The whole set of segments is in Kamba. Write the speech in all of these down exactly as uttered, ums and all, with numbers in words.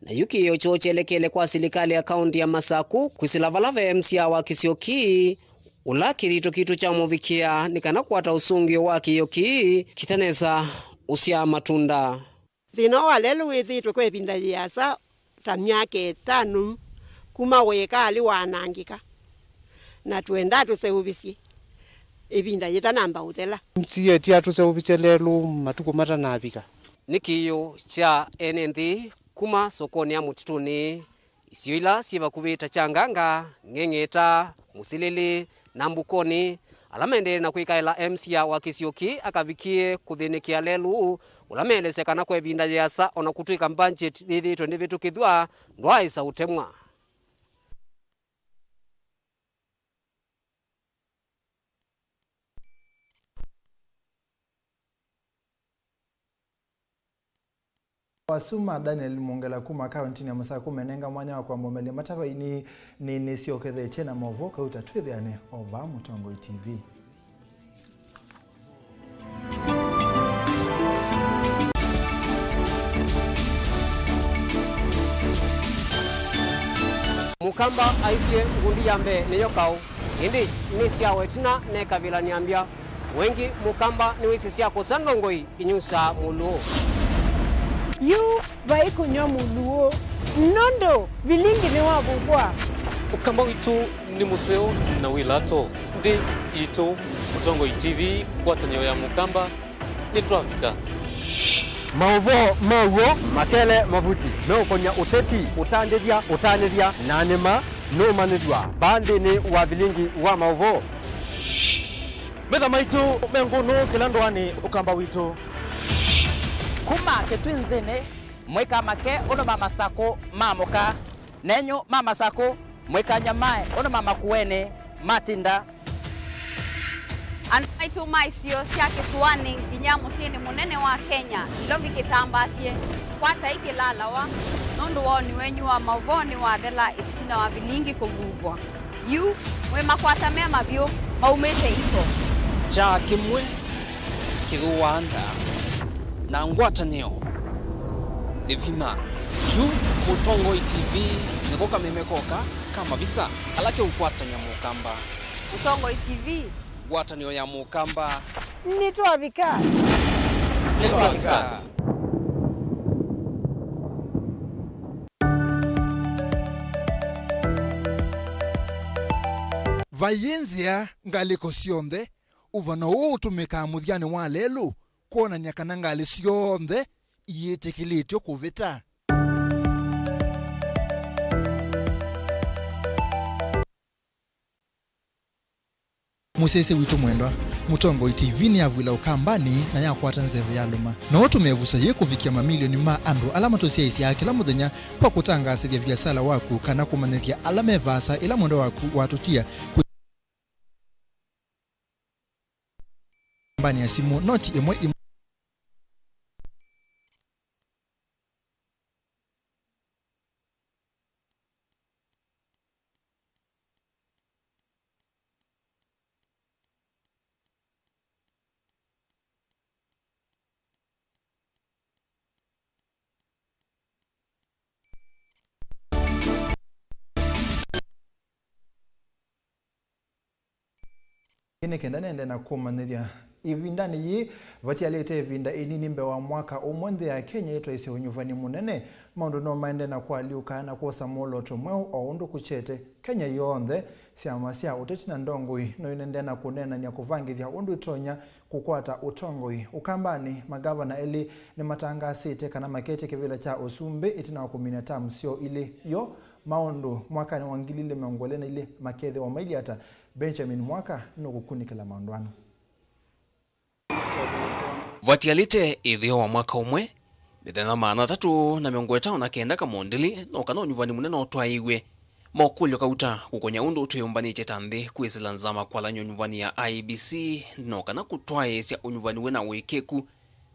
Na yu kĩĩo kyoo kyelekele kwa silikalĩ ya kaũntĩ ya Masaku kwĩsĩla vala ve M C A wa kĩsio kĩĩ, ũla kĩthito kitũ kyamũvikĩa nĩ kana kũkwata ũsũngĩo wa kĩĩo kĩĩ kĩtanesa ũsyaa matunda. Thĩna wa lelũ wĩthĩĩtwe kwa ĩvinda yĩasa ta myaka ĩtano yu kuma wĩka alĩ waanangĩka, na twendaa tũseũvĩsye ĩvinda yĩtanamba ũthela. M C A ti atũseũvĩsye lelũ matukũ matanavika. Nĩ kĩĩo kya ene nthĩ kuma sokonĩ ya mũtitũnĩ, isio ila syĩ vakuvĩ ta Kyanganga, Ng'eng'eta, Mũsilĩlĩ, na Mbukoni, ala maendee na kwĩkaĩla M C A wa kĩsio kĩĩ akavikĩe kũthĩnĩkĩa lelũ ũla meelesya kana kwa ĩvinda yĩasa, o na kũtw'ĩka mbangyeti yĩthĩĩtwe ndĩvĩtũkĩthw'a, ndwaaĩsa ũtemwa. Wasuma Daniel Mongela kuma kauntinĩ ya Masaku menenga mwanya wa kwamba ũmelya matavainĩ nĩ nĩsyokethetye na maũvoo kauta twĩthĩane o vaa Mũtongoi T V. Mũkamba aisye ngundi ya mbee nĩyo kaũ, ĩndĩ nĩ syawa ĩtina mekavĩlanĩa mbya. Wengĩ Mũkamba nĩwĩsĩ sya kũsa ndongoi inyusaa mũlũũ. Yu vai kũnyw'a mũlũũ, nũndũ vilingi nĩwavukwa. Ũkamba witũ nĩ mũseo na wĩ lato. Nthĩ yitũ, Mũtongoi T V, ngwatanĩo ya Mũkamba, nĩtwavika. Maũvoo ma w'o makele mavuti meũkony'a ũteti, ũtandĩthya, ũtanĩthya, na nĩma nũmanyĩthw'a vaa nthĩnĩ wa vilingi wa maũvoo. Metha maitũ me ngũnũ kĩla ndũanĩ Ũkamba witũ. Kuma Kĩtwinzĩnĩ, mwĩka make ũndũ ma Masakũ maamũka. Nenyu ma Masakũ, mwĩkany'a mae ũndũ ma Makueni matinda. Andũ maitũ ma isio sya kĩsũanĩ nginya mũsyĩnĩ mũnene wa Kenya, Nairobi kĩtambaasye, kwatai kĩlalawa, nũndũ woni wenyu wa maũvoo nĩwathela ĩtina wa vilingi kũvuvwa. Yu mwĩ makwata me mavyũ maumĩte iko. Kyaa kĩmwe kĩthũaa ndaa, na ngwatanĩo nĩ vinya. Yu Mũtongoi T V nĩko kameme koka ka mavisa ala keũkwatany'a Mũkamba. Mũtongoi T V. Ngwatanĩo ya Mũkamba. Nĩtwavika. Nĩtwavika. Vaiĩ nzĩa ngalĩko syonthe. Ũvano ũũ ũtũmĩkaa mũthyanĩ wa lelũ kwonany'a kana ngalĩ syonthe iyĩtĩkĩlĩtw'e kũvĩta. Mũsyaĩĩsya witũ mwendwa, Mũtongoi T V nĩyavw'ĩla Ũkambanĩ na yakwata nzeve yalũma. No ũtũme ĩvuso yĩĩ kũvikĩa mamilioni ma andũ ala matũsyaĩĩsyaa kĩla mũthenya kwa kũtangaasĩthya viasala waku kana kũmanyĩthya ala me vaasa ĩla mwendwa waku watũtia kwĩ nambani ya simũ noti ĩmwe ĩmwe. Ĩĩ nĩ kenda nende na kũmanyĩthya. Ĩvindanĩ yĩĩ, vatialĩte ĩvinda ĩnini mbee wa mwaka ũmwe, nthĩ ya Kenya ĩtwaĩsye ũnyuvani mũnene. Maũndũ no maende na kũalyũka na kwosa mwolooto mweũ o ũndũ kũkyete. Kenya yonthe, syama sya ũteti na ndongoi no inende na kũneenany'a kũvangĩthya ũndũ itonya kũkwata ũtongoi. Ũkambanĩ, magavana elĩ nĩmatangaasĩte kana maketya kĩvĩla kya ũsumbĩ ĩtina wa kũmina tamu syoo ilĩ. Yo maũndũ mwakanĩ wa ngili ilĩ mĩongo ĩlĩ na ilĩ makeethĩwa mailyĩ ata? Benjamin Mwaka nũkũkunĩkĩla maũndũ anu. Vatialĩte ĩtheo wa mwaka ũmwe, mĩthenya maana atatũ na mĩongo ĩtano na kenda kamondeli no kana ũnyuvani mũnene ũtwaĩĩw'e. Mokũlyo kauta kũkony'a ũndũ twĩyũmbanĩtye ta nthĩ kwĩsĩla nzama kwalany'a ũnyuvani ya I E B C no kana kũtwaĩĩsya ũnyuvani wĩ na ũĩkĩĩku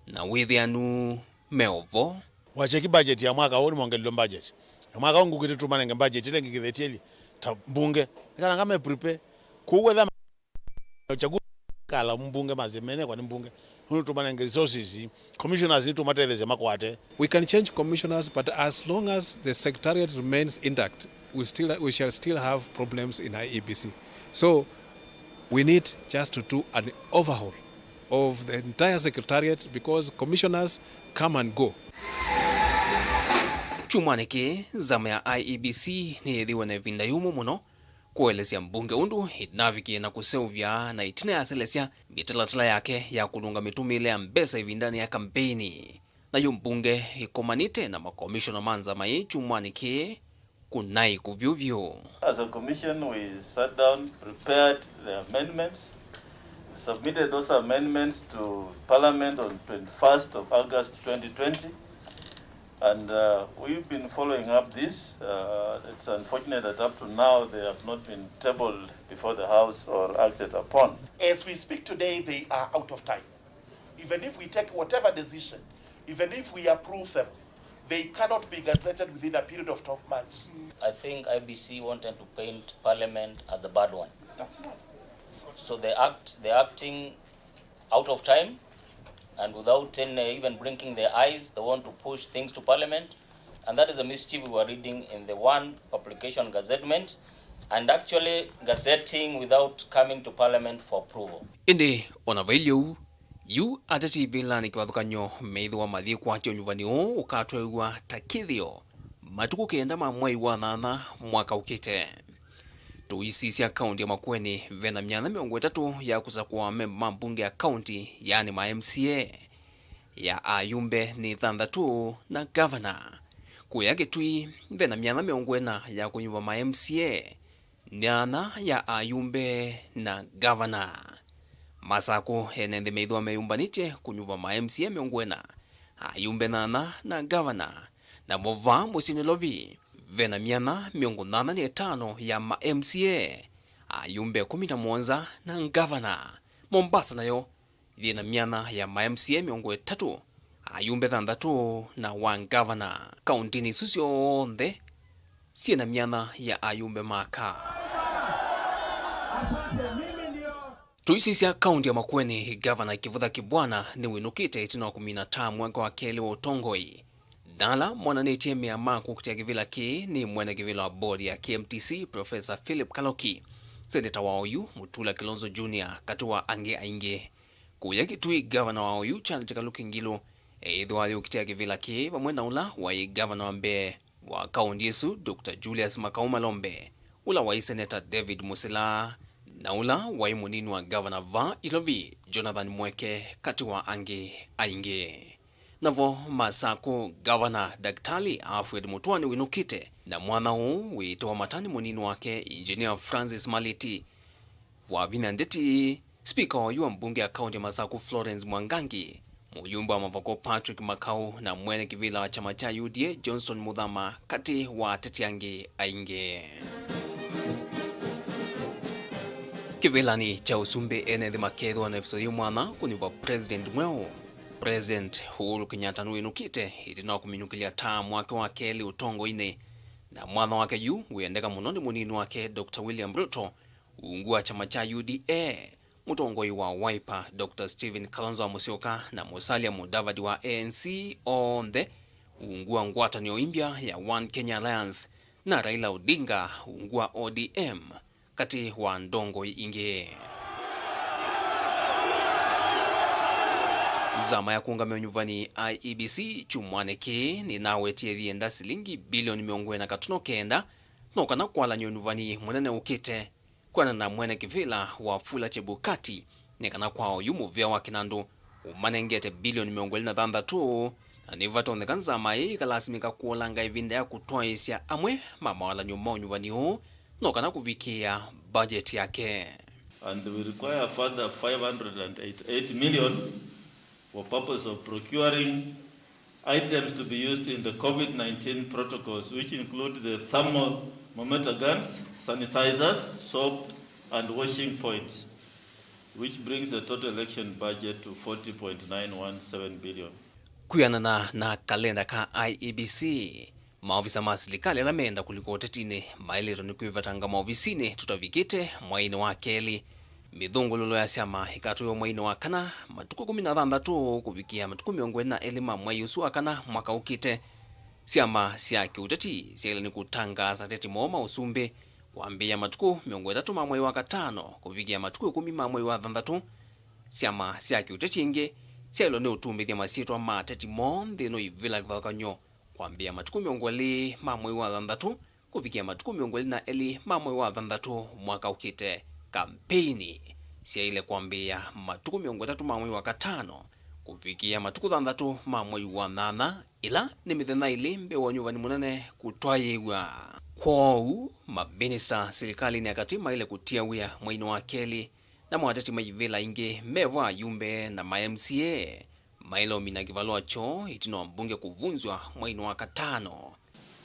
na wĩthĩanu me o vo. Wacheki budget ya mwaka ũũ nĩmongelilwe budget. Ya mwaka ũũ ngũkĩte tũmanenge budget ĩla ĩngĩ kĩthetieli ta mbunge. Nĩkana ngame prepare. Kwoou etha uchaguzi kala mbunge mazemene kwa nĩ mbunge. Nũndũ tũmanenge resources, commissioners nĩtũmatetheesya makwate. We can change commissioners, but as long as the secretariat remains intact, we still, we shall still have problems in I E B C. So we need just to do an overhaul of the entire secretariat because commissioners come and go. Kyumwanĩ kĩĩ, nzama ya I E B C nĩyĩthĩwe na ĩvinda yũmũ mũno kũelesya mbunge ũndũ ĩnavikie na kũseũvya na ĩtina yaselesya mĩtalatala yake ya kũlũnga mĩtũmĩĩle ya mbesa ĩvindanĩ ya kambeini. Nayo mbunge ĩkomanĩte na makomishona ma nzama ĩĩ kyumwanĩ kĩĩ kũnaĩ kũvyũvyũ. As a commission, we sat down, prepared the amendments, submitted those amendments to Parliament on twenty-first of August twenty twenty, and, uh, we've been following up this. Uh, it's unfortunate that up to now they have not been tabled before the House or acted upon. As we speak today, they are out of time. Even if we take whatever decision, even if we approve them, they cannot be gazetted within a period of twelve months. I think I B C wanted to paint Parliament as the bad one. So they act, they're acting out of time, and without any, even blinking their eyes, they want to push things to Parliament. And that is a mischief we were reading in the one publication gazettement, and actually gazetting without coming to Parliament for approval. Ĩndĩ o na vailyĩ ũu, yu ateti vĩlanĩ kĩvathũkany'o meĩthĩwa mayĩkwatya ũnyuvani ũũ ũkatwaĩw'a ta kĩthĩo matukũ kenda ma mwei wa nyanya mwaka ũkĩte. Tũisisya kaũnti ya Makueni ve na myanya mĩongo ĩtatũ ya kũsakũa amemba ma mbunge ya kaũnti, yaani ma M C A, ya ayumbe nĩ thanthatũ na ngavana. Kũya Kitui ve na myanya mĩongo ĩna ya kũnyuva ma M C A, nyanya ya ayumbe na ngavana. Masakũ ene nthĩ meĩthĩwa meyũmbanĩtye kũnyuva ma M C A mĩongo ĩna, ayumbe nyanya na ngavana. Namo vaa mũsyĩ Nairobi ve na myanya mĩongo nyanya na ĩtano ya ma M C A, ayumbe ĩkũmi na mũonza na ngavana. Mombasa nayo yĩ na myanya ya ma M C A mĩongo ĩtatũ, ayumbe thanthatũ na wa ngavana. Kaũntinĩ isu syonthe syĩ na myanya ya ayumbe ma kaa. Tũisisya kaũnti ya Makueni, Gavana Kivutha Kibwana nĩwĩnũkĩte ĩtina wa kũmina taa mwaka wa kelĩ wa ũtongoi. Na ala monanĩtye mea ma kũkitĩa kĩvĩla kĩĩ nĩ mwene kĩvĩla wa board ya K M T C, Professor Philip Kaloki, seneta wa oyu Mutula Kilonzo Junior, katĩ wa angĩ aingĩ. Kũya Kitui, gavana wa oyu Charles Kaluki Ngilu eĩthĩwa ayũkitĩa kĩvĩla kĩĩ vamwe na ũla waĩ gavana wa mbee wa kaũnti ĩsu, Doctor Julius Makau Malombe, ũla waĩ seneta David Musila, na ũla waĩ mũnini wa gavana va Ilovi, Jonathan Mweke, katĩ wa angĩ aingĩ. Navo Masakũ, gavana Daktali Alfred Mutua nĩwĩnũkĩte, na mwanya ũũ wĩĩte wa matani mũnini wake, Engineer Francis Maliti. Wavinya ndeti, spika oyu wa mbunge ya kaũnti ya Masakũ Florence Mwangangi, mũyumbe wa Mavoko Patrick Makau, na mwene kĩvĩla wa kyama kya U D A Johnston Muthama, katĩ wa ateti angĩ aingĩ. Kĩvĩlanĩ kya ũsumbĩ, ene nthĩ makeethĩwa na ĩvuso yĩ mwanya kũnyuva president mweũ. President Uhuru Kenyatta nĩwĩnũkĩte ĩtina wa kũminũkĩlya taa mwake wa kelĩ ũtongoinĩ, na mwanya wake yu wĩendeka mũno nĩ mũnini wake Doctor William Ruto, ungu wa kyama kya U D A, mũtongoi wa Wiper Doctor Stephen Kalonzo wa Musyoka na Musalia Mudavadi wa A N C, onthe ungu wa ngwatanĩo imbya ya One Kenya Alliance, na Raila Odinga ungu wa O D M, katĩ wa ndongoi ingĩ. Nzama ya kũũngamĩa ũnyuvani I E B C kyumwanĩ kĩĩ nĩnawetie yĩenda silingi bilioni mĩongo ĩna katono kenda no kana kwalany'a ũnyuvani mũnene ũkĩte, kwĩanana na mwene kĩvĩla Wafula Chebukati, nĩ kana kwa oyu mũvĩa wa kĩnandũ ũmanengete bilioni mĩongo ĩlĩ na thanthatũ, na nĩvatonyeka nzama ĩĩ ĩkalasimĩka kũolanga ĩvinda ya kũtwaĩĩsya amwe ma mawalany'o ma ũnyuvani ũũ no kana kũvikĩĩa budget yake. And we require further five hundred and eighty-eight million for purpose of procuring items to be used in the COVID nineteen protocols, which include the thermometer guns, sanitizers, soap, and washing points, which brings the total election budget to forty point nine one seven billion. Kwĩanana na kalenda ka I E B C, maovisa ma silikalĩ ala meenda kũlika ũtetinĩ maĩlĩtwe nĩ kwĩvetanga maovisinĩ tũtavikĩte mweinĩ wa kelĩ, Mĩthũngũlũlo ya syama ĩkatũĩwa mweinĩ wa kana, matukũ ĩkũmi na thanthatũ kũvikĩa matukũ mĩongo ĩlĩ na elĩ ma mwei ũsu wa kana mwaka ũkĩte. Syama sya kĩũteti syaĩle nĩ kũtangaasa ateti moo ma ũsumbĩ kwambĩĩa matukũ mĩongo ĩtatũ ma mwei wa katano kũvikĩa matukũ ĩkũmi ma mwei wa thanthatũ. Syama sya kĩũteti ingĩ syaĩlwe nĩ ũtumbĩthya masyĩtwa ma ateti moo nthĩ ĩno ivĩla kĩvathũkany'o kwambĩĩa matukũ mĩongo ĩlĩ ma mwei wa thanthatũ kũvikĩa matukũ mĩongo ĩlĩ na elĩ ma mwei wa thanthatũ mwaka ũkĩte. Kampeini syaĩle kwambĩĩa matukũ mĩongo ĩtatũ ma mwei wa katano kũvikĩa matukũ thanthatũ ma mwei wa nyanya, ĩla nĩ mĩthenya ĩlĩ mbee wa ũnyuvani mũnene kũtwaĩĩw'a. Kwoou, maminista silikalĩnĩ ya katĩ maĩle kũtia wĩa mweinĩ wa kelĩ, namo ateti ma ivĩla ingĩ me vo, ayumbe na ma M C A, maĩle ũmina kĩvalũa kyoo ĩtina wa mbunge kũvunzw'a mweinĩ wa katano.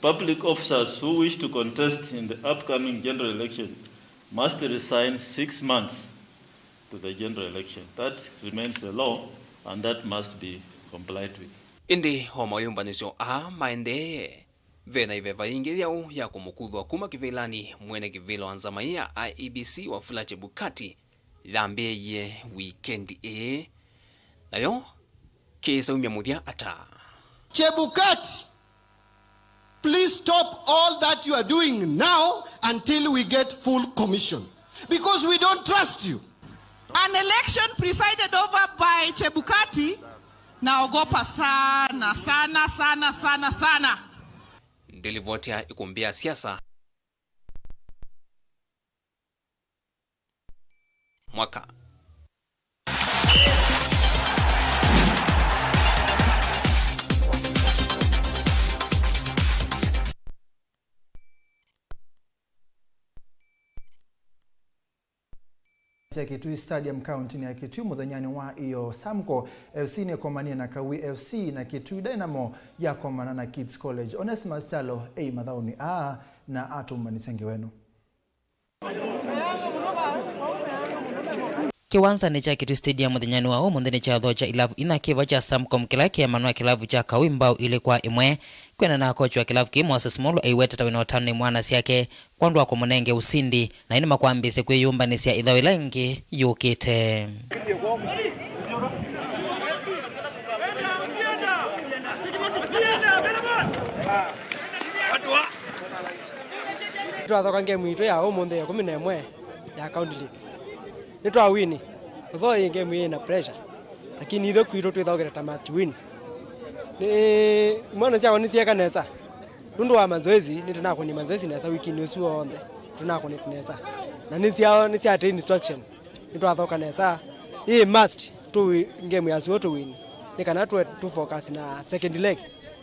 Public officers who wish to contest in the upcoming general election must resign six months to the general election. That remains the law and that must be complied with. Ĩndĩ o mayũmbanĩsyo aa maendee, ve na ĩveva yĩngĩ yaũ ya kũmũkuthwa kuma kĩvĩlanĩ mwene kĩvĩla wa nzama ĩĩ ya I E B C, Wafula Chebukati, yambĩĩie wikendi ĩĩ, nayo kĩsaumya mũthya ata. Chebukati, please stop all that you are doing now until we get full commission, because we don't trust you. An election presided over by Chebukati, naogopa sana, sana, sana, sana, sana. Ndilivoti ya ikumbĩ ya siasa. Mwaka. Kya Kitui Stadium kauntinĩ ya Kitui mũthenyanĩ wa ĩyoo, Samco F C nĩkomanie na Kawi F C, na Kitui Dynamo yakomana na Kids College. Onesimus Kyalo ei mathaũnĩ aa na atũmbanĩsya ngewa ĩno. Kĩwanzanĩ kya Kitui Stadium mũthenyanĩ wa ũmũnthĩ nĩkyathokya ilavu ina, kĩva kya Samcom kĩla kĩemanwa kĩlavu kya Kawi mbao ilĩ kwa ĩmwe. Kwĩanana na kochi wa kĩlavu kĩĩ, Moses Mulu, aiweteta wĩna ũtanu nĩ mwana syake kwondũ wa kũmũnenge ũsindi, na ĩndĩ makwambĩĩsye kwĩyũmbanĩsya ĩthaũ ĩla ĩngĩ yũkĩte. Twathoka ngemu itũ ya ũmũnthĩ ya ĩkũmi na ĩmwe ya County League. Nĩtwawini, although ĩ ngemu yĩ na pressure, lakini ithyĩ kwitũ twĩthaũkĩte ta must win. Nĩ, imwana syakwa nĩsyeeka nesa. Nũndũ wa mazoezi, nĩtũnakũnie mazoezi nesa wikinĩ ũsu w'onthe. Tũnakũnĩte nesa. Na nĩsya, nĩsya atĩ instruction. Nĩtwathoka nesa. Ĩ must, tũ ngemu ya sure tũwini. Nĩ kana tũ, tũ focus na second leg.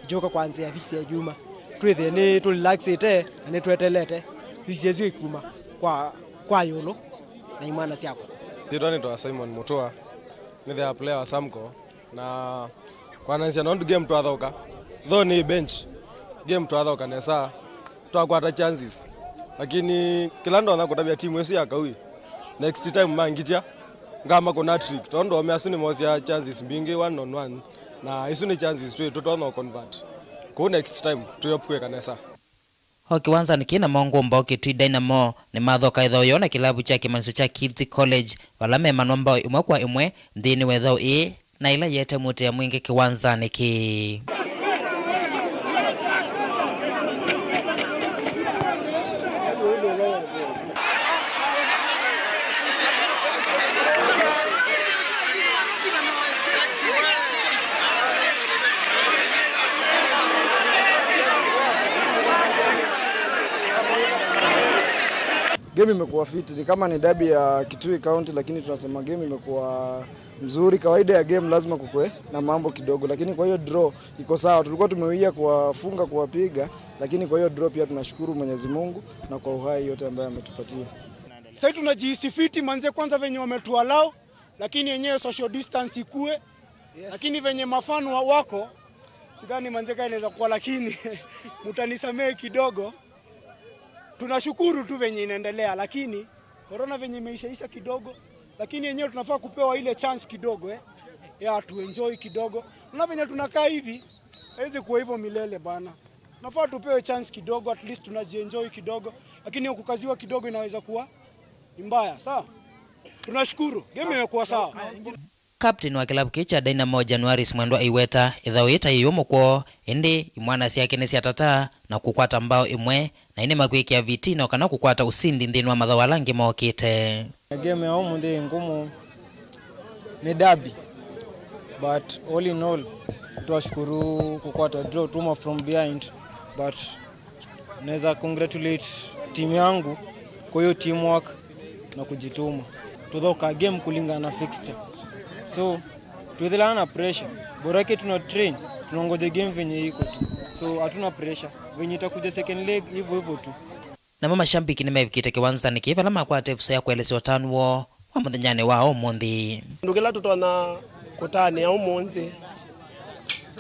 Ĩkyũka kwanzĩa fixture ya kyumwa. Twĩthĩe nĩ tũ relaxĩte na nĩtwetelete fixture ĩsu ĩkuma kwa, kwa ĩũlũ na imwana syakwa. Nĩtwa, nĩtwa Simon Mutua, nĩthĩa player wa Samco, na kwananzya nondu game twathaũka, though nĩ bench, game twathaũka nesa, twakwata chances, lakini kĩla ndonya kũtavya timu ĩsu ya Kawi, next time mangitya, ngamakũna hat-trick, tondũ ome asu nĩmosyaa chances mbingĩ one on one, na isu nĩ chances twĩ tũtonya convert. Kũu next time twĩ hope kwĩka nesa. O kĩwanzanĩ kĩĩ namo ngũmba o Kitui Dynamo nĩmathoka ĩthaũ yoo na kĩlavu kya kĩmanyĩsyo kya Kids College, vala memanwa mbao ĩmwe kwa ĩmwe nthĩnĩ wa ĩthaũ ĩĩ, na ĩla yeete mũtĩa mwingĩ kĩwanzanĩ kĩĩ. Game imekuwa fiti, ni kama ni derby ya Kitui County, lakini tunasema game imekuwa mzuri. Kawaida ya game lazima kukwe na mambo kidogo, lakini kwa hiyo draw iko sawa. Tulikuwa tumewia kuwafunga, kuwapiga, lakini kwa hiyo draw pia tunashukuru Mwenyezi Mungu na kwa uhai yote ambaye ametupatia. Sasa tunajihisi fiti manze, kwanza venye wametuallow, lakini yenyewe social distance ikue. Yes. Lakini venye mafan wa wako, sidhani manze kama inaweza kuwa, lakini mtanisamehe kidogo. Tunashukuru tu venye inaendelea, lakini corona venye imeishaisha kidogo, lakini yenyewe tunafaa kupewa ile chance kidogo, eh, ya tuenjoy kidogo. Na venye tunakaa hivi, haiwezi kuwa hivyo milele bana. Tunafaa tupewe chance kidogo, at least tunajienjoy kidogo, lakini hiyo kukaziwa kidogo inaweza kuwa ni mbaya, sawa? Tunashukuru. Game imekuwa sawa. Captain wa kĩlavu kĩĩ kya Dynamo Januaris Mwendwa aiweta ĩthaũ yĩĩ ta yĩw'o mũkwoo, ĩndĩ imwana syake nĩsyatata na kũkwata mbao ĩmwe, na ĩndĩ makwĩkĩa vitino kana kũkwata ũsindi nthĩnĩ wa mathaũ ala angĩ mokĩte. Game ya ũmũnthĩ ĩ ngũmũ, nĩ derby, but all in all twashukuru kũkwata draw, tuma from behind, but naweza congratulate timu yangu kwa hiyo teamwork na kujituma. Tuthoka game kulingana na fixture. So, twĩthĩlaa na pressure. Borake tuna train, tunangoja game venye iko tu. So, hatuna pressure. Venye itakuja second leg, hivyo hivyo tu. Namo mashambiki nĩmevikĩte kĩwanzanĩ kĩĩ vala makwata ĩvuso ya kũelesya ũtanu woo wa mũthenyanĩ wa ũmũnthĩ. Kĩndũ kĩla tũtonya kũtanĩa ũmũnthĩ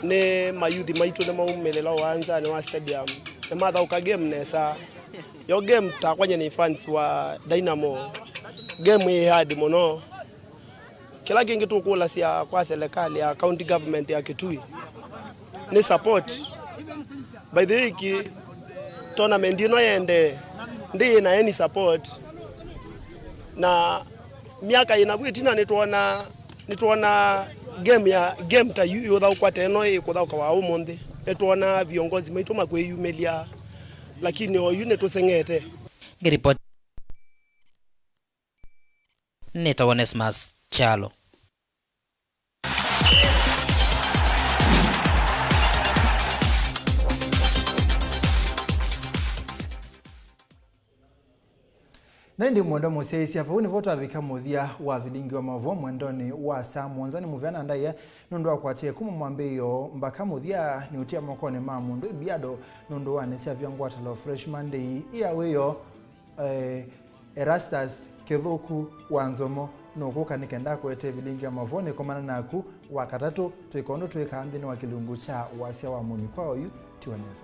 nĩ mayuthi maitũ nĩmaumĩlĩla ũwanzanĩ wa stadium, nĩmathaũka game nesa. Yo game takwany'a nĩ fans wa Dynamo, game ĩ hard mũno. Kĩla kĩngĩ tũkũlasya kwa selekalĩ ya county government ya Kitui nĩ support. By the way, kĩ tournament ĩno yende ndĩĩ na any support, na myaka ĩna vu ĩtina nĩtwona nĩtwona game ya game ta yu yũthaũkwa ta ĩno ĩkũthaũkawa ũmũnthĩ. Nĩtwona viongozi maitũ makwĩyumĩlya, lakini oyu nĩtũseng'ete. Ngĩripoti nĩtawa Onesmus Kyalo. Na ĩndĩ mwendwa mũsyaĩĩsya, vau nĩvo twavika mũthya wa vilingi wa maũvoo mwendonĩ wa saa mũonza. Nĩ mũvea na ndaĩa nũndũ wakwatie kuma mwambĩĩo mbaka mũthya. Nĩũtia mokonĩ ma mũndũ ĩmbiado nũndũ wa nĩ syavya ngwatanĩo Fresh Monday ya wĩoo. Eh, Erastus Kĩthũku wa Nzomo nũkũka nĩ kenda akũete vilingi ya maũvoo nĩkomana naku Wakatatũ twĩka ũndũ twĩkaa nthĩnĩ wa kĩlungu kya wasya wa mũnyũ kwa oyu tiwa nesa.